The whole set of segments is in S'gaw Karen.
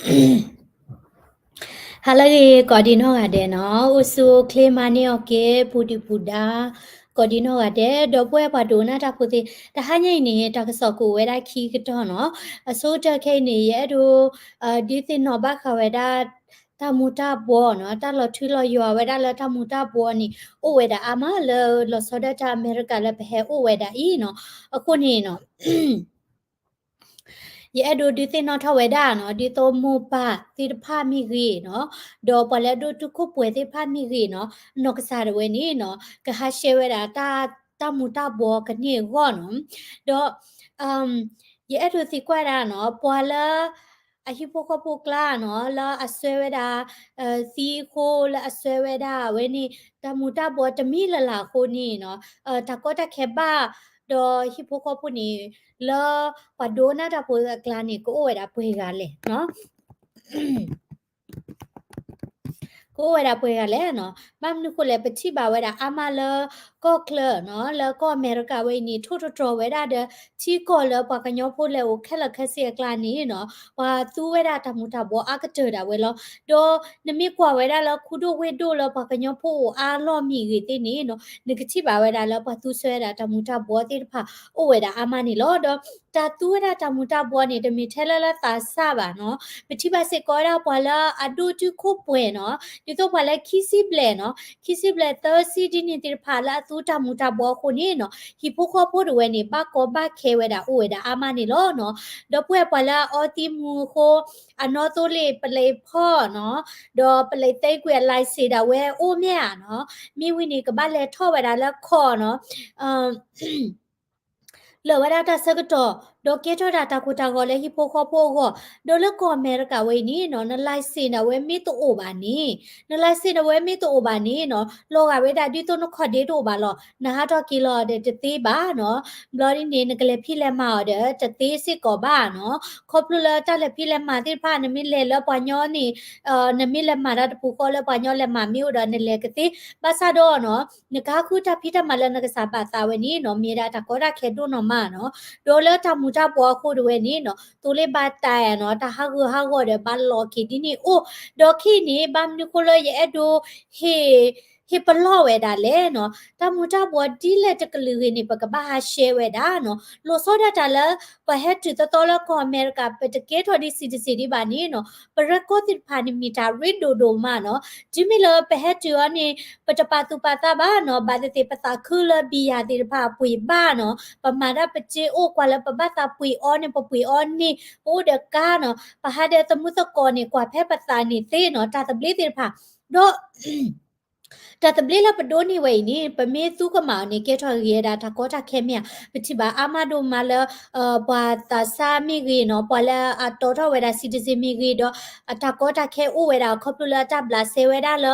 ဟါလၢအဂ့ၤ ကိးဒံနီၢ်ဂၤဒဲးနီၤ, အိၣ်ဆူၣ်အိၣ်ချ့ မၤန့ၢ်အီၤက့ၤ ပူၤဒုၣ်ပူၤဒါ ကိးဒံနီၢ်ဂၤဒဲး, ဒီပုၢ်ဝဲၢ်ပှၤဒိကနၣ်တၢ်ဖိသ့ၣ် တဟါညါအံၤန့ၣ် တၢ်ကစီၣ်ကအိၣ်ဝဲဒၣ်ခံကတီၢ်နီၤ. အဆိကတၢၢ်ခဲအံၤန့ၣ် ယအဲၣ်ဒိး ဒုးသ့ၣ်နီၣ်ဘၣ်ဃးဝဲဒၣ် တၢ်မူၤတၢ်ဘှီးနီၤ, တၢ်လီၤထူလီၤယိာ်ဝဲဒၣ်လၢတၢ်မူၤတၢ်ဘှီးန့ၣ် အိၣ်ဝဲဒၣ်အါမးလၢလီၤဆီဒၣ်တၢ်အမဲရကၤလၢပဟဲအိၣ်ဝဲဒၣ်အံၤနီၤ. အဃိန့ၣ်နီၤ ယအဲၣ်ဒိးဒုးသ့ၣ်နီၣ်ထီၣ်ဝဲဒၣ်နီၤ, ဒ်သိးမိၢ်ပၢ်သ့ၣ်တဖၣ်မ့ၢ်ဂ့ၤနီၤ, ဒီးပှၤလၢအဒိၣ်တုာ်ခိၣ်ပှဲၤသ့ၣ်တဖၣ်မ့ၢ်ဂ့ၤနီၤ, နီၢ်ကစၢ်ဒၣ်ဝဲန့ၣ်နီၤ ကဟးရှဲဝဲဒၣ် တၢ်မူၤတၢ်ဘှီးကန့ၢ်အဂီၢ်နီၤ. ဒီး ယအဲၣ်ဒိးသံကွၢ်ဒၣ်နီၤ, ပှၤလၢ အဟံၣ်ဖိဃီဖိအကျါနီၤ, လၢအစွဲဝဲဒၣ် သံအဃိ လၢအစွဲဝဲဒၣ်အဝဲန့ၣ် တၢ်မူၤတၢ်ဘှီးတမံၤလၢ်လၢ်အဃိန့ၣ်နီၤ, တၢ်ကီတၢ်ခဲဘၣ် ဒီးဟံၣ်ဖိဃီဖိန့ၣ် လၢပှၤဒိကနၣ်တၢ်ဖိအကျါန့ၣ် ကအိၣ်ဝဲဒၣ်ပှဲၤဂၤလဲၣ်နီၤ. ကအိၣ်ဝဲဒၣ်ပှဲၤဂၤလဲၣ်နီၤ. ဘၣ်မနုၤဃိလဲၣ် ပထံၣ်ဘၣ်ဝဲဒၣ်အါမးလၢ ကီၢ်ချၢနီၤ, လၢကီၢ်အမဲရကၤဝဲအံၤန့ၣ် ထိၣ်တတြီၤဝဲဒၣ်ဒီး ထံကီၢ်လၢပှၤကညီဖိလဲၤအိၣ်ခဲလၢာ်ခဲဆ့အကျါန့ၣ်နီၤ, ပှၤသူဝဲဒၣ်တၢ်မူၤတၢ်ဘှီးအါကတၢၢ်ဒၣ်ဝဲလီၤ. ဒီးနမ့ၢ်ကွၢ်ဝဲဒၣ်လၢ ခူဒိၣ်ဝ့ၢ်ဒိၣ်လၢပှၤကညီဖိအိၣ်အါလီၢ်မ့ၢ်ဂ့ၤသ့ၣ်န့ၣ်နီၤ, နကထံၣ်ဘၣ်ဝဲဒၣ်လၢပှၤသူဆှၢဝဲဒၣ်တၢ်မူၤတၢ်ဘှီးသ့ၣ်တဖၣ် အိၣ်ဝဲဒၣ်အါမးန့ၣ်လီၤ. ဒီးတၢ်သူဝဲဒၣ်တၢ်မူၤတၢ်ဘှီးန့ၣ် တမ့ၢ်ထဲလၢလၢသးစၢ်ဘၣ်နီၤ. ပထံၣ်ဘၣ်စ့ၢ်ကီးဝဲဒၣ်ပှၤလၢအဒိၣ်တုာ်ခိၣ်ပှဲၤနီၤ, ဒ်သိးပှၤလၢခံဆံဘျဲၣ်နီၤ, ခံဆံဘျဲၣ်သၢဆံဒ်န့ၣ်သ့ၣ်တဖၣ်လၢအသူတၢ်မူၤတၢ်ဘှီးအဃိန့ၣ်နီၤ, ဟံၣ်ဖိဃီဖိဒၣ်ဝဲန့ၣ် ဘၣ်ကီဘၣ်ခဲဝဲဒၣ်အိၣ်ဝဲဒၣ်အါမးန့ၣ်လီၤနီၤ. ဒီပုၢ်ဝဲၢ်ပှၤလၢအအီသံးမူၤအဃိ အနီၣ်သိလ့ၣ်ပလံးဖီၣ်နီၤ, ဒီးပလံးသဲကွံာ်အ license ဒၣ်ဝဲအိၣ်မ့ၢ်ဧါနီၤ, မ့ၢ်ဝံၤန့ၣ် ကဘၣ်လဲၤထီၣ်ဝဲဒၣ်လၢ court နီၤ လၢာ်ဝဲဒၣ်တၢ်ဆၢကတီၢ် ဒီးကဲထီၣ်ဒၣ်တၢ်ကိၢ်တၢ်ဂီၤလၢဟံၣ်ဖိဃီဖိအဂီၢ်, ဒီးလၢကီၢ်အမဲရကၤဝဲအံၤန့ၣ်နီၤ, န license ဒၣ်ဝဲမ့ၢ်တအိၣ်ဘၣ်န့ၣ်, န license ဒၣ်ဝဲမ့ၢ်တအိၣ်ဘၣ်န့ၣ်နီၤ, လီၤဂာ်ဝဲဒၣ်ဒ်သိးနခီၣ်ဒ့တအိၣ်ဘၣ်လီၤ, နဟးထီၣ်က့ၤလီၤဒီးတသ့ဘၣ်နီၤ, ဘျီဒ်န့ၣ် နကလဲၤဖံးလဲၤမၤအီၤဒီးတသ့စ့ၢ်ကီးဘၣ်နီၤ, ခီဖျိလၢတၢ်လဲၤဖံးလဲၤမၤသ့ၣ်တဖၣ် နမ့ၢ်လဲၤလၢပှၤညီန့ၣ် နမ့ၢ်လဲၤမၤတၢ်တပူၤဃီလၢပှၤညီလဲၤမၤမ့ၢ်အိၣ်ဒီးနလဲၤကသ့, ဘၣ်ဆၣ်ဒီးနီၤ နကဟးဃုတၢ်ဖံးတၢ်မၤလၢနကစၢ်ဘၣ်သးဝဲန့ၣ်နီၤ, မ့ၢ်ဒၣ်တၢ်ကီတၢ်ခဲဒိၣ်နီၢ်မးနီၤ, ဒီးလၢတၢ်မူၤတၢ်ဘှီးအဃိဒၣ်ဝဲန့ၣ်နီၤ, သိလ့ၣ်ဘၣ်တၢ်နီၤ, တၢ်ဟးဂူာ်ဟးဂီၤဒီးဘၣ်လီၤက့ၤဒ်န့ၣ်အိၣ်, ဒီးခဲအံၤန့ၣ် ဘၣ်မနုၤဃိလၢယအဲၣ်ဒိးဟ့ၣ် ဟ့ၣ်ပလီၢ်ဝဲဒၣ်လဲၣ်နီၤ, တၢ်မူၤတၢ်ဘှီးဒ်လဲၣ်တကလုာ်ဂ့ၤန့ၣ် ပကဘၣ်ဟးရှဲဝဲဒၣ်နီၤ, လီၤဆီဒၣ်တၢ်လၢ ပှၤဟဲတုၤသီသီလၢကီၢ်အမဲရကၤ ပတကဲထီၣ်ဒ် citizen ဒံးဘၣ်န့ၣ်နီၤ, ပ record သ့ၣ်တဖၣ်န့ၣ်မ့ၢ်တၢ်ရ့ဒိၣ်ဒိၣ်မးနီၤ, တုၤမ့ၢ်လၢပဟဲတုၤအီၤန့ၣ် ပတပာ်သူၣ်ပာ်သးဘၣ်နီၤ, ဘၣ်သ့ၣ်သ့ၣ်ပသးခုလၢဘံယၤသ့ၣ်တဖၣ်အပှ့ၤဘၣ်နီၤ, ပမၤတၢ်ပစ့အိၣ်ကွၢ်လၢပဘၣ်သးပှ့ၤအီၤန့ၣ် ပပှ့ၤအီၤန့ၣ်, ပအိၣ်ဒီးကါနီၤ, ပဟးဒီးသမူသကိးန့ၣ် ကွၢ်ဖဲပသးန့ၣ်သ့နီၤ, တၢ်သဘျ့သ့ၣ်တဖၣ်, ဒီး တၢ်သဘျ့လၢပဒိးန့ၢ်ဝဲအံၤန့ၣ် ပမ့ၢ်သူကမၣ်အီၤန့ၣ် ကဲထီၣ်ဂ့ၤဝဲဒၣ်တၢ်ကီတၢ်ခဲမ့ၢ်ဧါ, ပထံၣ်ဘၣ်အါမးဒိၣ်မးလၢ ပှၤသးစၢ်မ့ၢ်ဂ့ၤနီၤ, ပှၤလၢအတီထီၣ်ဝဲဒၣ် citizen မ့ၢ်ဂ့ၤဒီး အတၢ်ကီတၢ်ခဲအိၣ်ဝဲဒၣ်ခီဖျိလၢအတၢ်ဘျးစဲဝဲဒၣ်လၢ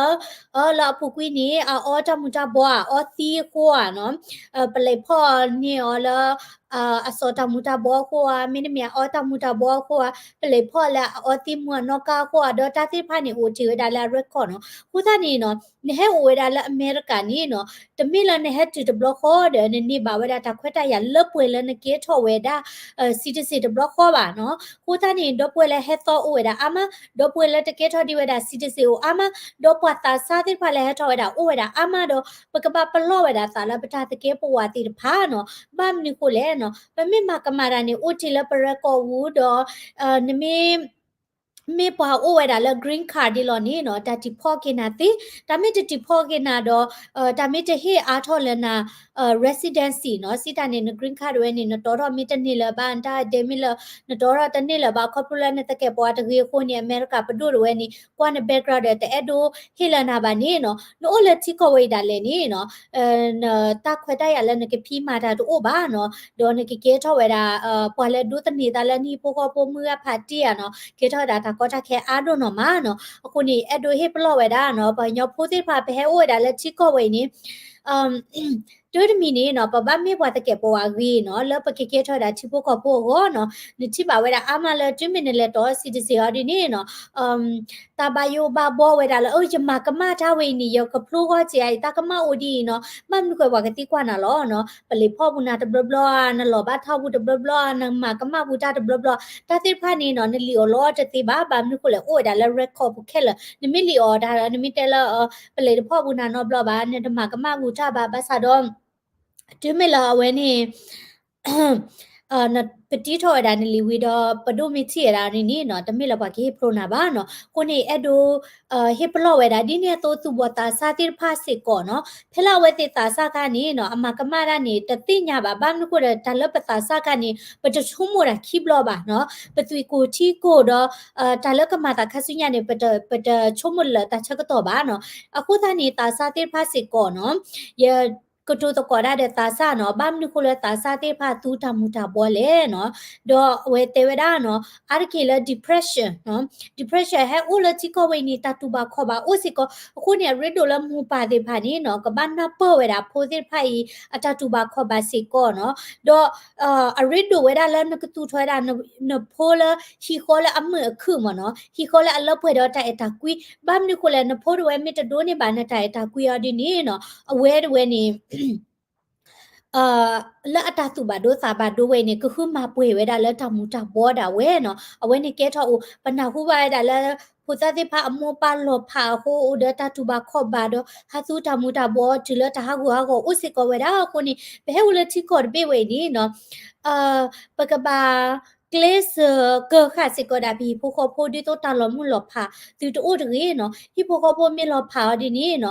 လၢအပူၤကွံာ်န့ၣ် အအီတၢ်မူၤတၢ်ဘှီးဧါ, အအီသံးအဃိဧါနီၤ, ပလဲၤဖီၣ်န့ၢ်အီၤလၢ အစီၣ်တၢ်မူၤတၢ်ဘှီးအဃိဧါ, မ့တမ့ၢ်အအီတၢ်မူၤတၢ်ဘှီးအဃိဧါ, ပလဲၤဖီၣ်လၢအအီသံးမူၤအနီၣ်ကါအဃိဧါ, ဒီးတၢ်သ့ၣ်တဖၣ်န့ၣ် အိၣ်တ့ၢ်ဝဲဒၣ်လၢအ record နီၤ. အဃိသတးန့ၣ်နီၤ, နဟဲအိၣ်ဝဲဒၣ်လၢအမဲရကၤန့ၣ်နီၤ, တမ့ၢ်လၢနဟဲတုၤတဘျီဃီဒီး နန့ၢ်ဘၣ်ဝဲဒၣ်တၢ်ခွဲးတၢ်ယာ်လၢပှဲၤလၢနကဲထီၣ်ဝဲဒၣ် citizen တဘျီဃီဘၣ်နီၤ. အဃိသတးန့ၣ် ဒီပုၢ်ဝဲၢ်လၢဟဲသီအိၣ်ဝဲဒၣ်အါမး, ဒီပုၢ်ဝဲၢ်လၢတကဲထီၣ်ဒံးဝဲဒၣ် citizen အိၣ်အါမး, ဒီးပှၤသးစၢ်သ့ၣ်တဖၣ်လၢဟဲထီၣ်ဝဲဒၣ်အိၣ်ဝဲဒၣ်အါမးဒီး ပကဘၣ်ပလီၢ်ဝဲဒၣ်သးလၢပတၢ်သကဲးပဝးသ့ၣ်တဖၣ်နီၤ. ဘၣ်မနုၤဃိလဲၣ်နီၤ, ပမ့ၢ်မၤကမၣ်တၢ်န့ၣ် အိၣ်တ့ၢ်လၢပ record ဝူဒီး နမ့ၢ် မ့ၢ်ပှၤအိၣ်ဝဲဒၣ်လၢ green card ဒ်လီၤန့ၣ်နီၤ, တၢ်တံၢ်ဖီက့ၤနၤသ့, တၢ်မ့ၢ်တတံၢ်ဖီက့ၤနၤဒီး တၢ်မ့ၢ်တဟ့ၣ်အါထီၣ်လၢန residency နီၤ, စံးတၢ်န့ၣ် န green card တဝဲန့ၣ် နတီထီၣ်မ့ၢ်တန့ၢ်လၢၤဘၣ်, နတၢ်ဒဲမ့ၢ်လၢ နတီထီၣ်တန့ၢ်လၢၤဘၣ် ခီဖျိလၢနသကဲးပဝးတဂ့ၤအဃိန့ၣ် အမဲရကၤပဒိၣ်တဝဲန့ၣ် ကွၢ်န background ဒီးတအဲၣ်ဒိးဟ့ၣ်လၢၤနၤဘၣ်န့ၣ်နီၤ, နအိၣ်လၢထံကီၢ်ဝဲအံၤဒၣ်လဲာ်န့ၣ်နီၤ နတၢ်ခွဲးတၢ်ယာ်လၢနကဖံးမၤတၢ်တအိၣ်ဘၣ်နီၤ, ဒီးနကကဲထီၣ်ဝဲဒၣ် ပှၤလၢဒိးသန့ၤသးလၢနဟံၣ်ဖိဃီဖိမုၢ်ဂၢ်ဖးတံၢ်ဧါနီၤ, ကဲထီၣ်ဝဲဒၣ်တၢ်ကီတၢ်ခဲအါဒိၣ်နီၢ်မးနီၤ. အဃိန့ၣ် အဲၣ်ဒိးဟ့ၣ်ပလီၢ်ဝဲဒၣ်နီၤ, ပှၤကညီဖိသ့ၣ်တဖၣ် ပဟဲအိၣ်ဝဲဒၣ်လၢထံကီၢ်ဝဲအံၤန့ၣ် တၢ်တမံၤန့ၣ်နီၤ ပဘၣ်မ့ၢ်ပှၤသကဲးပဝးဂ့ၤနီၤ လၢပကကဲထီၣ်ဝဲဒၣ်ထံဖိကီၢ်ဖိအဂီၢ်နီၤ နထံၣ်ဘၣ်ဝဲဒၣ်အါမးလၢတုၤမ့ၢ်နလဲၤတီၢ် citizen အီၤဒ်န့ၣ်နီၤ တၢ်ဘၣ်ယိၣ်ဘၣ်ဘီဝဲဒၣ်လၢ အၢ ယမၤကမၣ်တၢ်ဝဲအံၤန့ၣ် ယကဖျိဂီၢ်စ့အံၤ တၢ်ကမၣ်အိၣ်ဒ်အံၤနီၤ ဘၣ်မနုၤဃိပှၤကသံကွၢ်နၤလီၤနီၤ ပလံာ်ဖီၣ်ပူၤနၤတဘျီဘျီဧါ နလီၤဘၣ်ထီၣ်ပူၤတဘျီဘျီဧါ နမၤကမၣ်ပူၤတၢ်တဘျီဘျီ တၢ်သ့ၣ်တဖၣ်န့ၣ်နီၤ နလံာ်အီၤလီၤတသ့ဘၣ် ဘၣ်မနုၤဃိလဲၣ် အိၣ်ဝဲဒၣ်လၢ record ပူၤခဲလၢာ် နမ့ၢ်လံာ်အီၤတၢ် နမ့ၢ်တဲလၢ ပလံာ်တဖီၣ်ပူၤနၤနီတဘျီဘၣ် နတမၤကမၣ်ပူၤတၢ်ဘၣ် ဘၣ်ဆၣ်ဒီး တုၤမ့ၢ်လၢအဝဲန့ၣ် ပတံထီၣ်ဝဲဒၣ်နလံာ်ဝံၤဒီး ပဒိၣ်မ့ၢ်ထံၣ်ဝဲဒၣ်န့ၣ်နီၤ တမ့ၢ်လၢပှၤကဟ့ၣ်ဖျိနၤဘၣ်နီၤ အဃိန့ၣ် အဲၣ်ဒိး ဟ့ၣ်ပလီၢ်ဝဲဒၣ် ဒ်န့ၣ်အသိးသူၣ်ဘီၣ်သးစၢ်သ့ၣ်တဖၣ်စ့ၢ်ကီးနီၤ ဖဲလၢအဝဲသ့ၣ်သးစၢ်ခါန့ၣ်နီၤ အမၤကမၣ်တၢ်န့ၣ် တသ့ၣ်ညါဘၣ် ဘၣ်မနုၤဃိဒီး တၢ်လၢပသးစၢ်ခါန့ၣ် ပတဆိကမိၣ်တၢ်ခံဘျီဘၣ်နီၤ ပသွံၣ်ကိၢ်ထံကိၢ်ဒီး တၢ်လၢကမၤသးခါဆူညါန့ၣ် ပတဆိကမိၣ်လၢတၢ်ဆၢကတီၢ်ဘၣ်နီၤ အဃိသတးန့ၣ် သးစၢ်သ့ၣ်တဖၣ်စ့ၢ်ကီးနီၤ ယ ကတိၤသကိးတၢ်ဒီးသးစၢ်နီၤ ဘၣ်မနုၤဃိလၢသးစၢ်သ့ၣ်တဖၣ်သူတၢ်မူၤတၢ်ဘှီလဲၣ်နီၤ ဒီးအဝဲတဲဝဲဒၣ်နီၤ အါတက့ၢ်လၢ depression နီၤ depression ဟဲအိၣ်လၢထံကီၢ်ဝဲအံၤန့ၣ် တၢ်တူၢ်ဘၣ်ခီၣ်ဘၣ်အိၣ်စ့ၢ်ကီး အဃိန့ၣ် အရ့ဒိၣ်လၢမိၢ်ပၢ်သ့ၣ်တဖၣ်န့ၣ်နီၤ ကဘၣ်နၢ်ပၢၢ်ဝဲဒၣ်ဖိသ့ၣ်တဖၣ်အံၤ အတၢ်တူၢ်ဘၣ်ခီၣ်ဘၣ်စ့ၢ်ကီးနီၤ ဒီး အရ့ဒိၣ်ဝဲဒၣ်လၢနကသူၣ်ထီၣ်ဝဲဒၣ် နဖိလၢဟံၣ်ဃီလၢအမုာ်အခုၣ်မ့ၢ်နီၤ ဟံၣ်ဃီလၢအလၢပှဲၤဒီးတၢ်အဲၣ်တၢ်ကွံ ဘၣ်မနုၤဃိလဲၣ် နဖိတဝဲမ့ၢ်တဒိးန့ၢ်ဘၣ်နတၢ်အဲၣ်တၢ်ကွံအီၤဒ်န့ၣ်နီၤ အဝဲတဝဲန့ၣ် လၢအတၢ်သူၣ်ဘၣ်ဒိသးဘၣ်ဒိဝဲအံၤန့ၣ် ကဃုမၤပှဲၤဝဲဒၣ်လၢတၢ်မူၤတၢ်ဘှီဒၣ်ဝဲနီၤ အဝဲန့ၣ်ကဲထီၣ်အိၣ် ပနၢ်ဟူဘၣ်ဝဲဒၣ်လၢ ဖိသၣ်သ့ၣ်တဖၣ်အမိၢ်ပၢ်လီၤဖးအဃိ အိၣ်ဒီးတၢ်တူၢ်ဘၣ်ခီၣ်ဘၣ်ဒီး ဟးသူတၢ်မူၤတၢ်ဘှီတုၤလၢတၢ်ဟးဂူာ်ဟးဂီၤအိၣ်စ့ၢ်ကီးဝဲဒၣ်အဃိန့ၣ် ပဟဲအိၣ်လၢထံကီၢ်တဘ့ၣ်ဝဲအံၤန့ၣ်နီၤ ပကဘၣ် ကျဲးစၢးကၢဃာ်စ့ၢ်ကီးဒၣ်ပဟံၣ်ဖိဃီဖိ ဒ်သိးတၢ်လီၤမုၢ်လီၤဖးသုတအိၣ်တဂ့ၤနီၤ ဟံၣ်ဖိဃီဖိမ့ၢ်လီၤဖးအီၤဒ်န့ၣ်နီၤ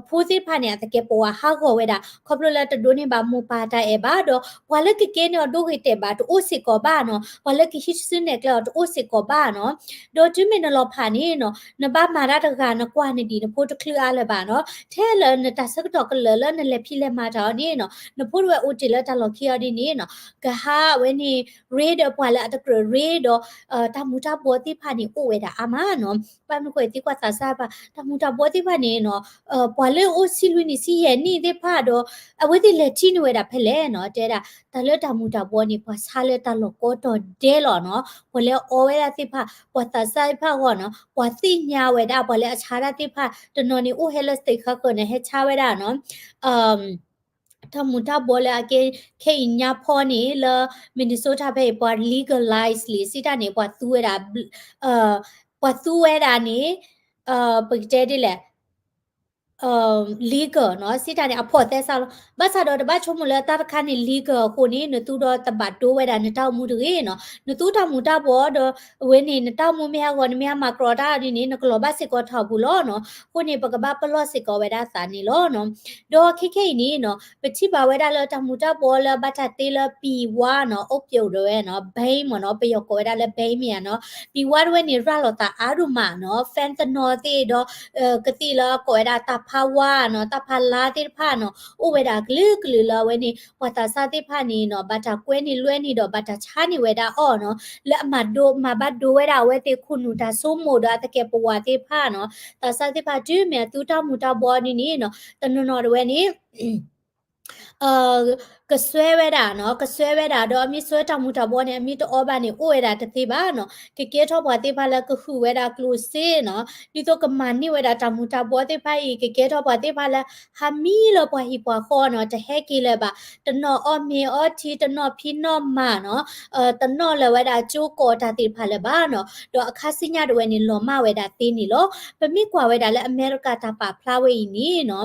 ဖိသ့ၣ်တဖၣ်န့ၣ် အသကဲးပဝးဟးဂီၤဝဲဒၣ် ခီဖျိလၢတဒိးန့ၢ်ဘၣ်မိၢ်ပၢ်တၢ်အဲၣ်ဘၣ်ဒီး ပှၤလၢကကဲန့ၢ်အီၤဒိဂ့ၤတဲာ်ဘၣ်တအိၣ်စ့ၢ်ကီးဘၣ်နီၤ ပှၤလၢကဟံးစုနဲၣ်ကျဲအီၤတအိၣ်စ့ၢ်ကီးဘၣ်နီၤ ဒီးတုၤမ့ၢ်နလီၤဖးန့ၣ်နီၤ နဘၣ်မၤတၢ်တဂၤ နကွၢ်နဒံးနဖိတချုးအါလၢၤဘၣ်နီၤ ထဲလၢနတၢ်ဆၢကတီၢ်ကလၢာ်လၢနလဲၤဖံးလဲၤမၤတၢ်အီၤန့ၣ်နီၤ နဖိတဝဲအိၣ်တ့ၢ်လၢတၢ်လီၢ်ခံအီၤဒ်န့ၣ်နီၤ ကဟးဝဲန့ၣ် ရ့ဒီးပှၤလၢအတကြၢးရ့ဒီး တၢ်မူၤတၢ်ဘှီသ့ၣ်တဖၣ်န့ၣ်အိၣ်ဝဲဒၣ်အါမးနီၤ ဘၣ်မနုၤဃိသံကွၢ်သးစၢ်ဘၣ် တၢ်မူၤတၢ်ဘှီသ့ၣ်တဖၣ်န့ၣ်နီၤ ပှၤလၢအိၣ်ဆံလွံၢ်နံၣ်ဆံယဲၢ်နံၣ်သ့ၣ်တဖၣ်ဒီး အဝဲသ့ၣ်လဲၤထံၣ်န့ၢ်ဝဲဒၣ်ဖဲလဲၣ်နီၤ တဲဒၣ် တၢ်လၢတၢ်မူၤတၢ်ဘှီန့ၣ် ပှၤဆါလၢတၢ်လီၢ်ကိးတီၤဒဲးလီၤနီၤ ပှၤလၢအအီဝဲဒၣ်သ့ၣ်တဖၣ် ပှၤသးစၢ်သ့ၣ်တဖၣ်အဂီၢ်နီၤ ပှၤသ့ၣ်ညါဝဲဒၣ် ပှၤလၢအဆါတၢ်သ့ၣ်တဖၣ် တနီၤန့ၣ်အိၣ်ဟဲလၢ state ဃၣ်ဃၣ်န့ၣ် ဟဲဆါဝဲဒၣ်နီၤ တၢ်မူၤတၢ်ဘှီလၢအကဲ ခဲအံၤညါဖီန့ၣ် လၢ Minnesota ဖဲအံၤ ပှၤ legalize လံ စံးတၢ်န့ၣ် ပှၤသူဝဲဒၣ် ပှၤသူဝဲဒၣ်န့ၣ် ပကတဲဒ်လဲၣ် legal နီၤ စံးတၢ်န့ၣ် အဖီၣ်သဲစးလီၤ ဘၣ်ဆၣ်ဒီးတဘၣ်ဆိကမိၣ်လၢတၢ်တခါန့ၣ် legal အဃိန့ၣ် နသူဒီးတဘၣ်ဒိဝဲဒၣ်နတၢ်အိၣ်မူတဂ့ၤနီၤ နသူတၢ်မူၤတၢ်ဘှီဒီး အဝဲန့ၣ် နတၢ်အိၣ်မူမ့ၢ်ဟးဂီၤ နမ့ၢ်ဟးမၤကြီတၢ်ဒ်န့ၣ် နကလီၤဘၣ်စ့ၢ်ကီးထီၣ်ပူၤလီၤနီၤ အဃိန့ၣ် ပကဘၣ်ပလီၢ်စ့ၢ်ကီးဝဲဒၣ်သးန့ၣ်လီၤနီၤ ဒီးခဲခဲအံၤန့ၣ်နီၤ ပထံၣ်ဘၣ်ဝဲဒၣ်လၢတၢ်မူၤတၢ်ဘှီလၢဘၣ်တၢ်တ့လၢ ပံၤဝါနီၤ opiate ဒၣ်ဝဲနီၤ Bane မ့ၢ်နီၤ ပယီၤကိးဝဲဒၣ်လၢ Bane မ့ၢ်ဧါနီၤ ပံၤဝါတဝဲန့ၣ် ရၤလီၤသးအါဒိၣ်မးနီၤ fentanyl သ့ၣ်ဒီး ကသံၣ်လၢကိးဝဲဒၣ်တၢ်ဖးဝါနီၤ တၢ်ဖးလါသ့ၣ်တဖၣ်နီၤ အိၣ်ဝဲဒၣ်ကလုာ်ကလုာ်လၢအဝဲန့ၣ် ပှၤသးစၢ်သ့ၣ်တဖၣ်န့ၣ်နီၤ ဘၣ်တၢ်ကွဲန့ၢ်လွဲန့ၢ်ဒီး ဘၣ်တၢ်ဆါန့ၢ်ဝဲဒၣ်အီၤနီၤ လၢအမၤဒိ မၤဘၣ်ဒိဝဲဒၣ်အဝဲသ့ၣ်ခိၣ်နူာ်တၢ်ဆိကမိၣ်ဒီးအသကဲးပဝးသ့ၣ်တဖၣ်နီၤ သးစၢ်သ့ၣ်တဖၣ်တုၤမ့ၢ်အသူတၢ်မူၤတၢ်ဘှီဒ်န့ၣ်နီၤ တနီၤနီၤတဝဲန့ၣ် ကစွဲဝဲဒၣ်နီၤ ကစွဲဝဲဒၣ်ဒီးအမ့ၢ်စွဲတၢ်မူၤတၢ်ဘှီန့ၣ် အမ့ၢ်တအီဘၣ်န့ၣ် အိၣ်ဝဲဒၣ်တသ့ဘၣ်နီၤ ကကဲထီၣ်ပှၤသ့ၣ်တဖၣ်လၢကဃုာ်ဝဲဒၣ်ကျိၣ်စ့နီၤ ဒ်သိးကမၤန့ၢ်ဝဲဒၣ်တၢ်မူၤတၢ်ဘှီသ့ၣ်တဖၣ်အံၤ ကကဲထီၣ်ပှၤသ့ၣ်တဖၣ်လၢ ဟးမံလၢပှၤဟံၣ်ပှၤဃီနီၤ တဟဲက့ၤလၢၤဘၣ် တနီၣ်အီၣ်မ့ၤအီထံ တနီၣ်ဖံးနီၣ်မၤနီၤ တနီၣ်လၢၤဝဲဒၣ်ကၠိကီးတၢ်သ့ၣ်တဖၣ်လၢၤဘၣ်နီၤ ဒီးအခါဆူညါတဝဲန့ၣ် လီၤမၢ်ဝဲဒၣ်သ့န့ၣ်လီၤ ပမ့ၢ်ကွၢ်ဝဲဒၣ်လၢအမဲရကၤတၢ်ပာ်ဖျါဝဲအံၤန့ၣ်နီၤ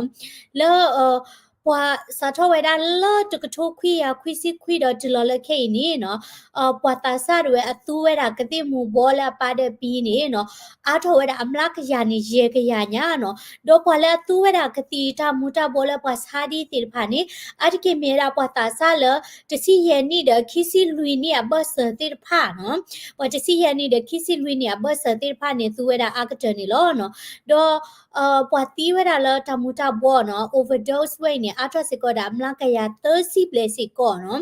လၢ ပှၤစးထီၣ်ဝဲဒၣ်လၢတကထိခွံကယၤခွံဆံခွံဒီးတုၤလီၤလၢခဲအံၤန့ၣ်နီၤ ပှၤသးစၢ်တဝဲအသူဝဲဒၣ်ကသံၣ်မူၤဘှီလၢအပာ်ဒီးပံၤန့ၣ်နီၤ အါထီၣ်ဝဲဒၣ်အမျးကယၤန့ၣ် ယဲၢ်ကယၤညါနီၤ ဒီးပှၤလၢအသူဝဲဒၣ်ကသံၣ်တၢ်မူၤတၢ်ဘှီလၢပှၤဆါဒ်သ့ၣ်တဖၣ်န့ၣ် အါတက့ၢ်မ့ၢ်ဝဲဒၣ်ပှၤသးစၢ်လၢ တဆံယဲၢ်နံၣ်ဒီးခံဆံလွံၢ်နံၣ်အဘၢၣ်စၢၤသ့ၣ်တဖၣ်နီၤ ပှၤတဆံယဲၢ်နံၣ်ဒီးခံဆံလွံၢ်နံၣ်အဘၢၣ်စၢၤသ့ၣ်တဖၣ်န့ၣ် သူဝဲဒၣ်အါကတၢၢ်န့ၣ်လီၤနီၤ ဒီး ပှၤသံဝဲဒၣ်လၢတၢ်မူၤတၢ်ဘှီနီၤ overdose ဝဲအံၤန့ၣ် အါထီၣ်စ့ၢ်ကီးဒၣ်အမျးကယၤသၢဆံဘျဲၣ်စ့ၢ်ကီးနီၤ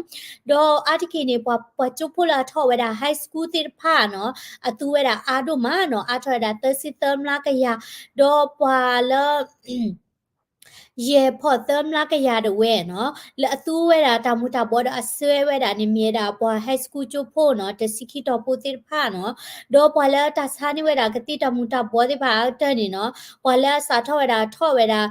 ဒီးအါတက့ၢ်န့ၣ် ပှၤ ပှၤကၠိဖိလၢအထီၣ်ဝဲဒၣ် high school သ့ၣ်တဖၣ်နီၤ အသူဝဲဒၣ်အါဒိၣ်မးနီၤ အါထီၣ်ဝဲဒၣ်သၢဆံသၢမျးကယၤ ဒီးပှၤလၢ ယဲၢ်ဖီၣ်သၢမျးကယၤတဝဲနီၤ လၢအသူဝဲဒၣ်တၢ်မူၤတၢ်ဘှီဒီးအဆှၢဝဲဒၣ်န့ၣ် မ့ၢ်ဝဲဒၣ်ပှၤ high school ကၠိဖိနီၤ တဆံခံတီၤဖိသ့ၣ်တဖၣ်နီၤ, ဒီးပှၤလၢတၢ်ဆါန့ၢ်ဝဲဒၣ်ကသ့တၢ်မူၤတၢ်ဘှီသ့ၣ်တဖၣ်အကတၢၢ်န့ၣ်နီၤ, ပှၤလၢအစးထီၣ်ဝဲဒၣ်ထီၣ်ဝဲဒၣ်